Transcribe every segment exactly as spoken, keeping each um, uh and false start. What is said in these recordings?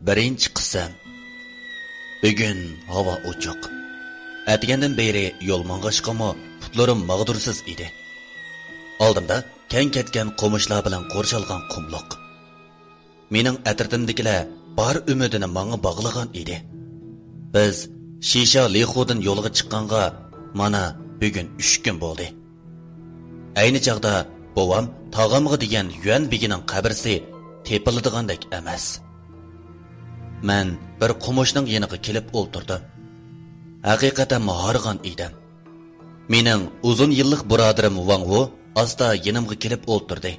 بىرىنچى قىسىم. بۈگۈن ھاۋا ئوچۇق. ئەتىگەندىن بېرى يول ماڭغاچقىمۇ پۇتلىرىم ماغدۇرسىز ئىدى. ئالدىمدا كەڭ كەتكەن قومۇشلار بىلەن قورشالغان قۇملۇق. مېنىڭ ئەترىتىمدىكىلەر بار ئۈمىدىنى ماڭا باغلىغان ئىدى. بىز شىشا لىخۇدىن يولغا چىققانغا مانا بۈگۈن ئۈچ كۈن بولدى. ئەينى چاغدا بوۋام تاغامغا دېگەن يۈەن بېگىنىڭ قەبرىسى تېپىلىدىغاندەك ئەمەس. مەن بىر قومۇشنىڭ يېنىغا كېلىپ ئولتۇردۇم. ھەقىقەتەنمۇ ھارغان ئىدىم. مېنىڭ ئۇزۇن يىللىق بۇرادىرىم ۋاڭ ۋۇ ئاستا يېنىمغا كېلىپ ئولتۇردى.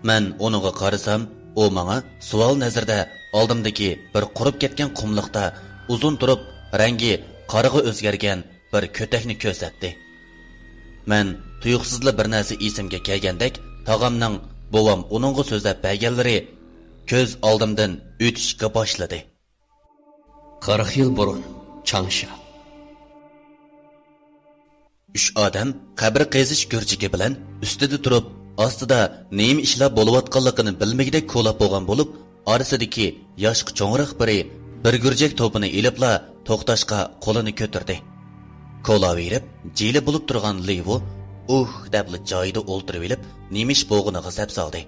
مەن ئۇنىڭغا قارىسام، ئۇ ماڭا سوئال نەزىرىدە ئالدىمدىكى بىر قۇرۇپ كەتكەن قۇملۇقتا ئۇزۇن تۇرۇپ، رەڭگى قارىغا ئۆزگەرگەن بىر كۆتەكنى كۆرسەتتى. مەن تۇيۇقسىزلا بىر نەرسە ئېسىمگە كەلگەندەك، تاغامنىڭ بوۋام ئۇنىڭغا سۆزلەپ بەرگەنلىرى كۆز ئالدىمدىن ئۆتۈشكە باشلىدى. قىرىق يىل بۇرۇن، چاڭشا. ئۈچ ئادەم قەبرە قېزىش گۈرجىكى بىلەن ئۈستىدە تۇرۇپ، ئاستىدا نېمە ئىشلار بولۇۋاتقانلىقىنى بىلمىگۈدەك كولاپ بولغان بولۇپ، ئارىسىدىكى ياشقا چوڭراق بىرى بىر گۈرجەك توپىنى ئېلىپلا توختاشقا قولىنى كۆتۈردى. كولاۋېرىپ، جىلە بولۇپ تۇرغان لىۋۇ «ئۇھ» دەپلا جايىدا ئولتۇرۇۋېلىپ، نېمە ئىش بولغىنىغا سەپ سالدى.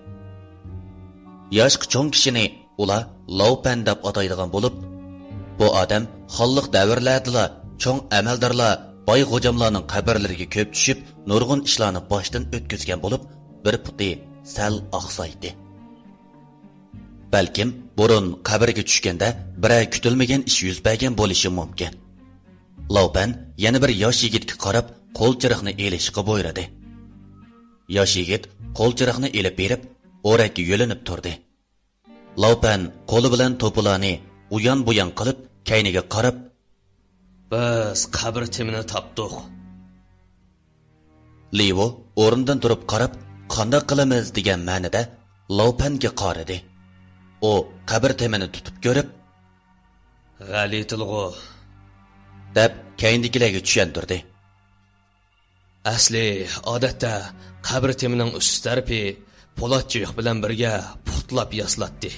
ياشقا چوڭ كىشىنى ئۇلار لاۋپەن دەپ ئاتايدىغان بولۇپ، بۇ ئادەم خانلىق دەۋرلەردىلا چوڭ ئەمەلدارلار، باي غوجاملارنىڭ قەبرىلىرىگە كۆپ چۈشۈپ، نۇرغۇن ئىشلارنى باشتىن ئۆتكۈزگەن بولۇپ، بىر پۇتى سەل ئاقسايتتى. بەلكىم بۇرۇن قەبرىگە چۈشكەندە بىرەر كۈتۈلمىگەن ئىش يۈز بەرگەن بولۇشى مۇمكىن. لاۋپەن يەنە بىر ياش يىگىتكە قاراپ قول چىرىغنى ئېلىشقا بۇيرۇدى. ياش يىگىت قول چىرىغنى ئېلىپ بېرىپ، ئورەككە يۆلىنىپ تۇردى. لاۋپەن قولى بىلەن توپىلارنى ئۇيان-بۇيان قىلىپ، كەينىگە قاراپ، «بىز قەبرە تېمىنى تاپتۇق.» لىۋۇ ئورنىدىن تۇرۇپ قاراپ، «قانداق قىلىمىز؟» دېگەن مەنىدە لاۋپەنگە قارىدى. ئۇ قەبرە تېمىنى تۇتۇپ كۆرۈپ، «غەلىتىلىغۇ» دەپ كەينىدىكىلەرگە چۈشەندۈردى. ئەسلى، ئادەتتە، قەبرە تېمىنىڭ ئۈستى تەرىپى پولات جىۋىق بىلەن بىرگە پۇختىلاپ ياسىلاتتى.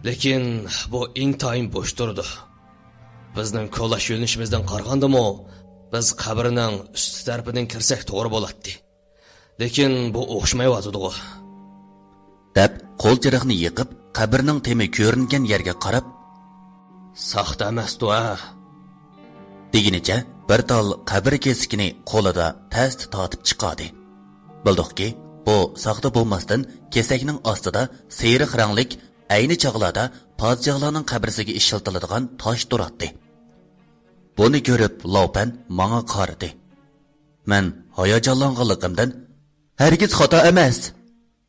لېكىن بۇ ئىنتايىن بوش تۇرىدۇ. بىزنىڭ كولاش يۆنىلىشىمىزدىن قارىغاندىمۇ، بىز قەبرىنىڭ ئۈستى تەرىپىدىن كىرسەك توغرا بولاتتى. لېكىن بۇ ئوخشىمايۋاتىدىغۇ.» دەپ، قول چىراغنى يېقىپ، قەبرىنىڭ تېمى كۆرۈنگەن يەرگە قاراپ، «ساختا ئەمەستۇ، ھە؟» دېگىنىچە بىر تال قەبرە كېسىكىنى قولىدا تەستە تارتىپ چىقاردى. بىلدۇقكى، بۇ ساختا بولماستىن، كېسەكنىڭ ئاستىدا سېرىق رەڭلىك، ئەينى چاغلاردا پادىشاھلارنىڭ قەبرىسىگە ئىشلىتىلىدىغان تاش تۇراتتى. بۇنى كۆرۈپ، لاۋپەن ماڭا قارىدى. مەن ھاياجانلانغانلىقىمدىن، «ھەرگىز خاتا ئەمەس!»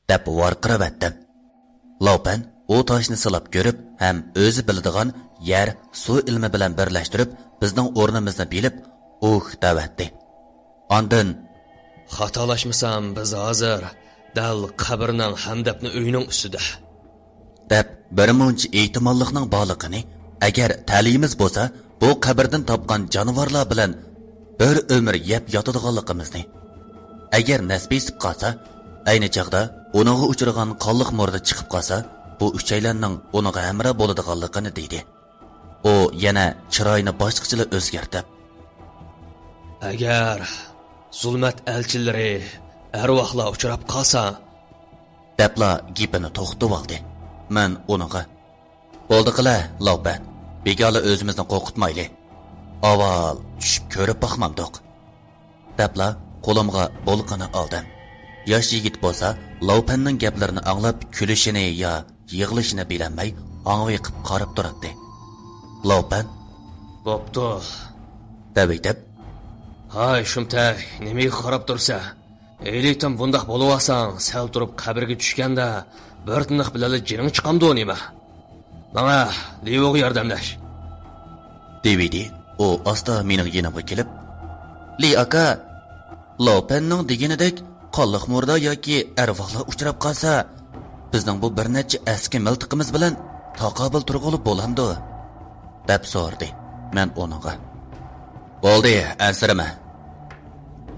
دەپ ۋارقىراۋەتتىم. لاۋپەن ئۇ تاشنى سىلاپ كۆرۈپ ھەم ئۆزى بىلىدىغان يەر، سۇ ئىلمى بىلەن بىرلەشتۈرۈپ، بىزنىڭ ئورنىمىزنى بىلىپ، «ئۇھ» دەۋەتتى. ئاندىن، «خاتالاشمىسام، بىز ھازىر دەل قەبرىنىڭ ھەمدەپنە ئۆيىنىڭ ئۈستىدە.» دەپ، بىرمۇنچە ئېھتىماللىقنىڭ بارلىقىنى، ئەگەر تەلىيىمىز بولسا، بۇ قەبرىدىن تاپقان جانىۋارلار بىلەن بىر ئۆمۈر يەپ ياتىدىغانلىقىمىزنى، ئەگەر نەسىپ قالسا، ئەينى چاغدا ئۇنىڭغا ئۇچرىغان قانلىق مۇردا چىقىپ قالسا، بۇ ئۈچەيلەننىڭ ئۇنىڭغا ھەمراھ بولىدىغانلىقىنى دېدى. ئۇ يەنە چىرايىنى باشقىچىلا ئۆزگەرتىپ، «ئەگەر زۇلمەت ئەلچىلىرى، ئەرۋاھلار ئۇچراپ قالسا.» دەپلا گېپىنى توختىتىۋالدى. مەن ئۇنىڭغا، «بولدى قىلە، لاۋپەن، بىكارلا ئۆزىمىزنى قورقۇتمايلى. ئاۋۋال چۈشۈپ كۆرۈپ باقمامدۇق.» دەپلا قولۇمغا بولقىنى ئالدىم. ياش يىگىت بولسا لاۋپەننىڭ گەپلىرىنى ئاڭلاپ كۈلۈشىنى يا يىغلىشىنى بىلەلمەي ھاڭۋېقىپ قاراپ تۇراتتى. لاۋپەن، «بوپتۇ» دەۋېتىپ، «ھاي شۇمتەك، نېمىگە قاراپ تۇرسەن؟ ھېلىتىن بۇنداق بولۇۋالساڭ، سەل تۇرۇپ قەبرىگە چۈشكەندە بىر تىنىق بىلەنلا جېنىڭ چىقامدۇ نېمە؟ ماڭە، لىۋۇغا ياردەملەش.» دېۋىدى ئۇ ئاستا مېنىڭ يېنىمغا كېلىپ، «لى ئاكا، لاۋپەننىڭ دېگىنىدەك قانلىق مۇردا ياكى ئەرۋاھلار ئۇچراپ قالسا، بىزنىڭ بۇ بىر نەچچە ئەسكى مىلتىقىمىز بىلەن تاقابىل تۇرغىلى بولامدۇ؟» دەپ سورىدى. مەن ئۇنىڭغا، «بولدى، ئەنسىرىمە.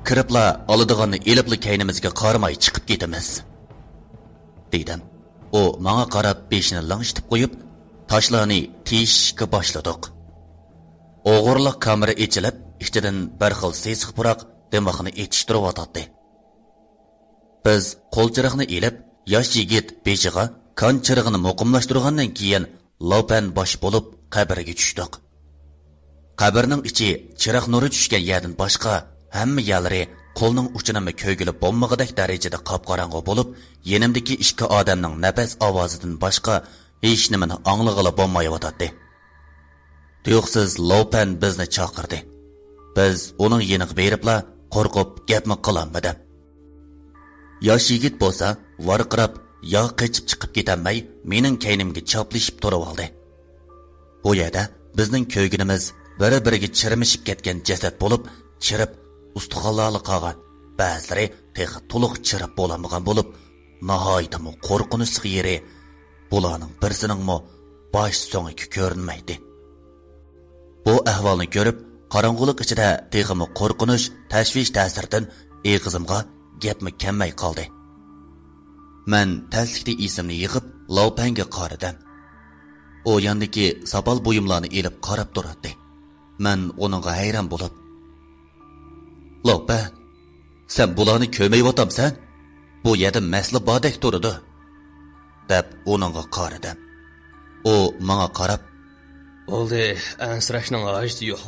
كىرىپلا ئالىدىغاننى ئېلىپلا كەينىمىزگە قارىماي چىقىپ كېتىمىز.» دېدىم. ئۇ ماڭا قاراپ بېشىنى لىڭشىتىپ قويۇپ، تاشلارنى تېشىشكە باشلىدۇق. ئوغرىلىق كامېرا ئېچىلىپ، ئىچىدىن بىر خىل سېسىق پۇراق دىماقنى ئېتىشتۇرۇۋاتاتتى. بىز قول چىراغنى ئېلىپ، ياش يىگىت بېشىغا كان چىرىغىنى مۇقىملاشتۇرغاندىن كېيىن، لاۋپەن باش بولۇپ قەبرىگە چۈشتۇق. قەبرىنىڭ ئىچى چىراغ نۇرى چۈشكەن يەردىن باشقا ھەممە يەرلىرى قولنىڭ ئۇچىنىمۇ كۆرگىلى بولمىغۇدەك دەرىجىدە قاپقاراڭغۇ بولۇپ، يېنىمدىكى ئىككى ئادەمنىڭ نەپەس ئاۋازىدىن باشقا ھېچنېمىنى ئاڭلىغىلى بولمايۋاتاتتى. تۇيۇقسىز لاۋپەن بىزنى چاقىردى. بىز ئۇنىڭ يېنىغا بېرىپلا قورقۇپ گەپمۇ قىلالمىدىم. ياش يىگىت بولسا ۋارقىراپ يا قېچىپ چىقىپ كېتەلمەي مېنىڭ كەينىمگە چاپلىشىپ تۇرۇۋالدى. بۇ يەردە بىزنىڭ كۆرگىنىمىز بىر-بىرىگە چىرمىشىپ كەتكەن جەسەت بولۇپ، چىرىپ ئۇستىخانلارلا قالغان، بەزىلىرى تېخى تولۇق چىرىپ بولالمىغان بولۇپ، ناھايىتىمۇ قورقۇنچلۇق يېرى، بۇلارنىڭ بىرسىنىڭمۇ باش سۆڭىكى كۆرۈنمەيتتى. بۇ ئەھۋالنى كۆرۈپ، قاراڭغۇلۇق ئىچىدە تېخىمۇ قورقۇنچ، تەشۋىش تەسىرىدىن ئېغىزىمغا گەپمۇ كەلمەي قالدى. مەن تەسلىكتە ئېسىمنى يىغىپ، لاۋپەنگە قارىدىم. ئۇ ياندىكى ساپال بۇيۇملارنى ئېلىپ قاراپ تۇراتتى. مەن ئۇنىڭغا ھەيران بولۇپ، «لاۋپەن، سەن بۇلارنى كۆرمەيۋاتامسەن؟ بۇ يەردە مەسىلە باردەك تۇرىدۇ» دەپ ئۇنىڭغا قارىدىم. ئۇ ماڭا قاراپ، «بولدى، ئەنسىرەشنىڭ ھاجىتى يوق.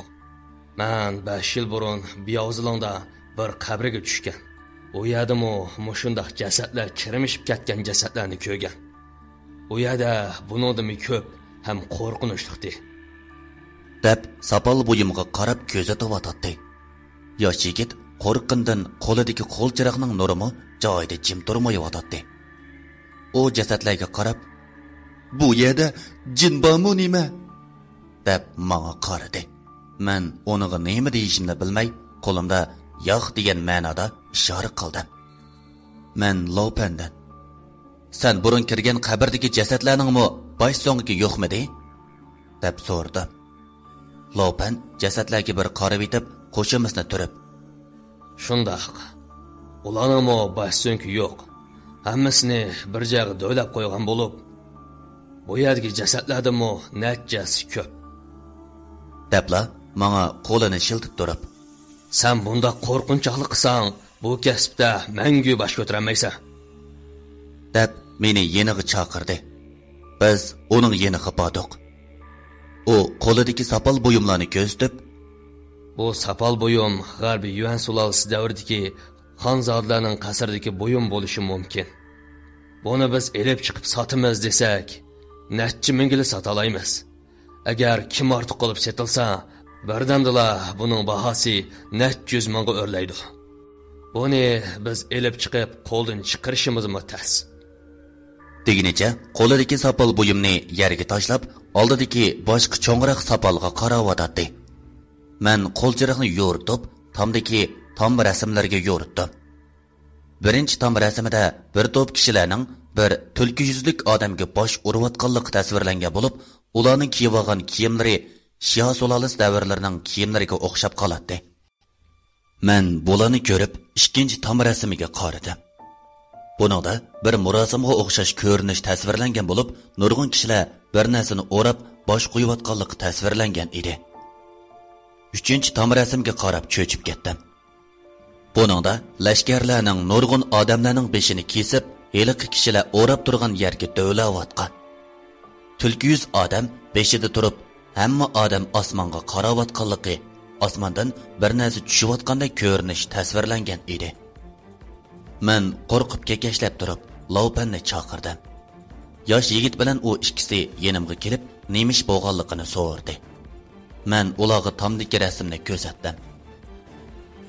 مەن بەش يىل بۇرۇن بياۋزىلىڭدا بىر قەبرىگە چۈشكەن. ئۇ يەردىمۇ مۇشۇنداق جەسەتلەر، چىرمىشىپ كەتكەن جەسەتلەرنى كۆرگەن. ئۇ يەردە بۇنىڭدىنمۇ كۆپ ھەم قورقۇنچلۇقتى» دەپ ساپال بۇيۇمغا قاراپ كۆزىتىۋاتاتتى. ياش يىگىت قورققىنىدىن قولىدىكى قول چىراغنىڭ نۇرىمۇ جايىدا جىم تۇرمايۋاتاتتى. ئۇ جەسەتلەرگە قاراپ، «بۇ يەردە جىن بارمۇ نېمە؟» دەپ ماڭا قارىدى. مەن ئۇنىڭغا نېمە دېيىشىمنى بىلمەي، قولۇمدا «ياق» دېگەن مەنادا ئىشارە قىلدىم. مەن لاۋپەندىن، «سەن بۇرۇن كىرگەن قەبرىدىكى جەسەتلەرنىڭمۇ باش سۆڭىكى يوقمىدى؟» دەپ سورىدىم. لاۋپەن جەسەتلەرگە بىر قارىۋېتىپ، قوشۇمىسىنى تۈرۈپ، «شۇنداق. ئۇلارنىڭمۇ باش سۆڭىكى يوق. ھەممىسىنى بىر جايغا دۆۋىلەپ قويغان بولۇپ، بۇ يەردىكى جەسەتلەردىنمۇ نەچچە ھەسسە كۆپ» دەپلا ماڭا قولىنى شىلتىپ تۇرۇپ، «سەن بۇنداق قورقۇنچاقلىق قىلساڭ، بۇ كەسىپتە مەڭگۈ باش كۆتۈرەلمەيسەن» دەپ مېنى يېنىغا چاقىردى. بىز ئۇنىڭ يېنىغا باردۇق. ئۇ قولىدىكى ساپال بۇيۇملارنى كۆرسىتىپ، «بۇ ساپال بۇيۇم غەربىي يۈەن سۇلالىسى دەۋرىدىكى خانزادىلەرنىڭ قەسرىدىكى بۇيۇم بولۇشى مۇمكىن. بۇنى بىز ئېلىپ چىقىپ ساتىمىز دېسەك، نەچچە مىڭگىلا ساتالايمىز. ئەگەر كىم ئارتۇق قىلىپ سېتىلسا، بىردەمدىلا بۇنىڭ باھاسى نەچچە يۈز مىڭغا ئۆرلەيدۇ. بۇنى بىز ئېلىپ چىقىپ قولدىن چىقىرىشىمىزمۇ تەس» دېگىنىچە قولىدىكى ساپال بۇيۇمنى يەرگە تاشلاپ، ئالدىدىكى باشقا چوڭراق ساپالغا قاراۋاتاتتى. مەن قول چىراغنى يورۇتۇپ، تامدىكى تام رەسىملىرىگە يورۇتتۇم. بىرىنچى تام رەسىمىدە بىر توپ كىشىلەرنىڭ بىر تۈلكە يۈزلۈك ئادەمگە باش ئۇرۇۋاتقانلىقى تەسۋىرلەنگەن بولۇپ، ئۇلارنىڭ كىيىۋالغان كىيىملىرى شىيا سۇلالىسى دەۋرلىرىنىڭ كىيىملىرىگە ئوخشاپ قالاتتى. مەن بۇلارنى كۆرۈپ، ئىككىنچى تام رەسىمىگە قارىدىم. بۇنىڭدا بىر مۇراسىمغا ئوخشاش كۆرۈنۈش تەسۋىرلەنگەن بولۇپ، نۇرغۇن كىشىلەر بىر نەرسىنى ئوراپ، باش قويۇۋاتقانلىقى تەسۋىرلەنگەن ئىدى. ئۈچىنچى تام رەسىمگە قاراپ چۆچۈپ كەتتىم. بۇنىڭدا لەشكەرلەرنىڭ نۇرغۇن ئادەملەرنىڭ بېشىنى كېسىپ، ھېلىقى كىشىلەر ئوراپ تۇرغان يەرگە دۆۋىلەۋاتقان. تۈلكە يۈز ئادەم بېشىدا تۇرۇپ، ھەممە ئادەم ئاسمانغا قاراۋاتقانلىقى، ئاسماندىن بىر نەرسە چۈشۈۋاتقاندەك كۆرۈنۈش تەسۋىرلەنگەن ئىدى. مەن قورقۇپ كېكەچلەپ تۇرۇپ، لاۋپەننى چاقىردىم. ياش يىگىت بىلەن ئۇ ئىككىسى يېنىمغا كېلىپ، نېمە ئىش بولغانلىقىنى سورىدى. مەن ئۇلارغا تامدىكى رەسىمنى كۆرسەتتىم.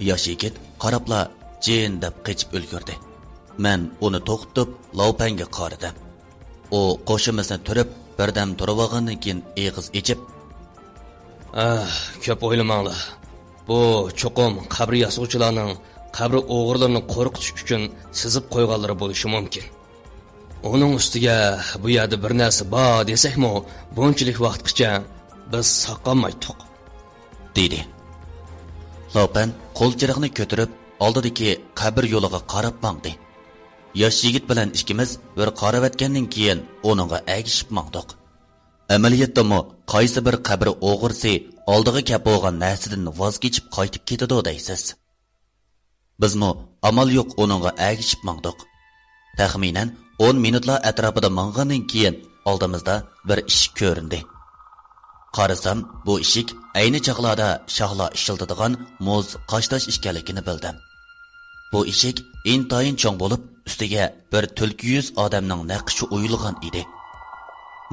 ياش يىگىت قاراپلا جىن دەپ قېچىپ ئۈلگۈردى. مەن ئۇنى توختىتىپ، لاۋپەنگە قارىدىم. ئۇ قوشۇمىسىنى تۈرۈپ، بىردەم تۇرۇۋالغاندىن كېيىن ئېغىز ئېچىپ، ئاھ، كۆپ ئويلىماڭلار. بۇ چوقۇم قەبرە ياسىغۇچىلارنىڭ قەبرە ئوغرىلىرىنى قورقۇتۇش ئۈچۈن سىزىپ قويغانلىرى بولۇشى مۇمكىن. ئۇنىڭ ئۈستىگە بۇ يەردە بىر نەرسە بار دېسەكمۇ، بۇنچىلىك ۋاقىتقىچە بىز ساقلانمايتتۇق، دېدى. لاۋپەن قول چىراغنى كۆتۈرۈپ، ئالدىدىكى قەبرە يولىغا قاراپ ماڭدى. ياش يىگىت بىلەن ئىككىمىز بىر قارىۋەتكەندىن كېيىن، ئۇنىڭغا ئەگىشىپ ماڭدۇق. ئەمەلىيەتتىمۇ قايسى بىر قەبرە ئوغرىسى ئالدىغا كەپ بولغان نەرسىدىن ۋاز كېچىپ قايتىپ كېتىدۇ دەيسىز؟ بىزمۇ ئامال يوق ئۇنىڭغا ئەگىشىپ ماڭدۇق. تەخمىنەن ئون مىنۇتلار ئەتراپىدا ماڭغاندىن كېيىن ئالدىمىزدا بىر ئىشىك كۆرۈندى. قارىسام، بۇ ئىشىك ئەينى چاغلاردا شاھلار ئىشلىتىدىغان مۇز قاشتاش ئىكەنلىكىنى بىلدىم. بۇ ئىشىك ئىنتايىن چوڭ بولۇپ، ئۈستىگە بىر تۈلكە يۈز ئادەمنىڭ نەقىشى ئويۇلغان ئىدى.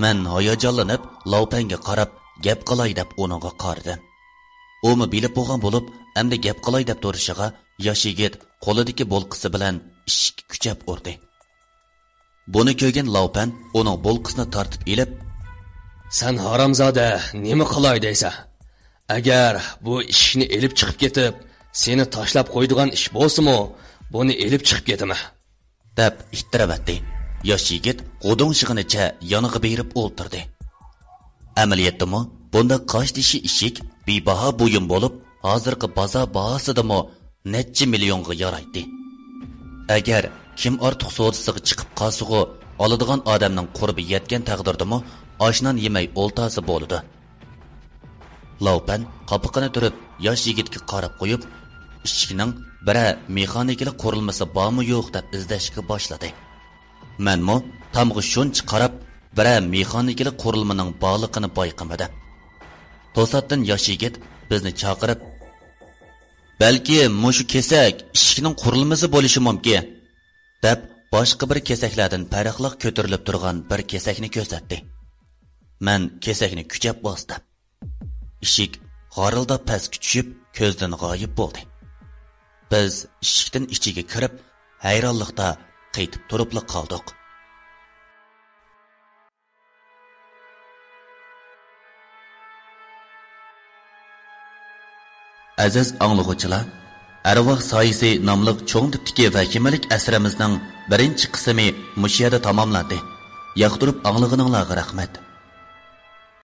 مەن ھاياجانلىنىپ، لاۋپەنگە قاراپ، گەپ قىلاي دەپ ئۇنىڭغا قارىدىم. ئۇمۇ بىلىپ بولغان بولۇپ، ئەمدى گەپ قىلاي دەپ تۇرۇشىغا، ياش يىگىت قولىدىكى بولقىسى بىلەن ئىشىككە كۈچەپ ئۇردى. بۇنى كۆرگەن لاۋپەن ئۇنىڭ بولقىسىنى تارتىپ ئېلىپ، سەن ھارامزادە، نېمە قىلاي دەيسەن؟ ئەگەر بۇ ئىشىكنى ئېلىپ چىقىپ كېتىپ، سېنى تاشلاپ قويىدىغان ئىش بولسىمۇ، بۇنى ئېلىپ چىقىپ كېتىمەن، دەپ ئىتتىرىۋەتتى. ياش يىگىت غۇدۇڭشىغىنىچە يانغا بېرىپ ئولتۇردى. ئەمەلىيەتتىمۇ بۇنداق قاشتېشى ئىشىك بىباھا بۇيۇم بولۇپ، ھازىرقى بازار باھاسىدىمۇ نەچچە مىليونغا يارايتتى. ئەگەر كىم ئارتۇق سودىسىغا چىقىپ قالسىغۇ، ئالىدىغان ئادەمنىڭ قۇربى يەتكەن تەقدىردىمۇ ئاش-نان يېمەي ئولتۇرسا بولىدۇ. لاۋپەن قاپىقىنى تۈرۈپ، ياش يىگىتكە قاراپ قويۇپ، ئىشىكنىڭ بىرەر مېخانىكىلىق قۇرۇلمىسى بارمۇ يوق دەپ ئىزدەشكە باشلىدى. مەنمۇ تامغا شۇنچە قاراپ، بىرەر مېخانىكىلىق قۇرۇلمىنىڭ بارلىقىنى بايقىمىدىم. توساتتىن ياش يىگىت بىزنى چاقىرىپ، بەلكى مۇشۇ كېسەك ئىشىكنىڭ قۇرۇلمىسى بولۇشى مۇمكىن، دەپ، باشقا بىر كېسەكلەردىن پەرقلىق كۆتۈرۈلۈپ تۇرغان بىر كېسەكنى كۆرسەتتى. مەن كېسەكنى كۈچەپ باستىم. ئىشىك غارىلداپ پەسكە چۈشۈپ، كۆزدىن غايىب بولدى. بىز ئىشىكتىن ئىچىگە كىرىپ، ھەيرانلىقتا قېتىپ تۇرۇپلا قالدۇق. ئەزىز ئاڭلىغۇچىلار، ئەرۋاھ سايىسى ناملىق چوڭ تىپتىكى ۋەھىمىلىك ئەسىرىمىزنىڭ بىرىنچى قىسمى مۇشۇ يەردە تاماملاندى. ياقتۇرۇپ ئاڭلىغىنىڭلارغا رەھمەت.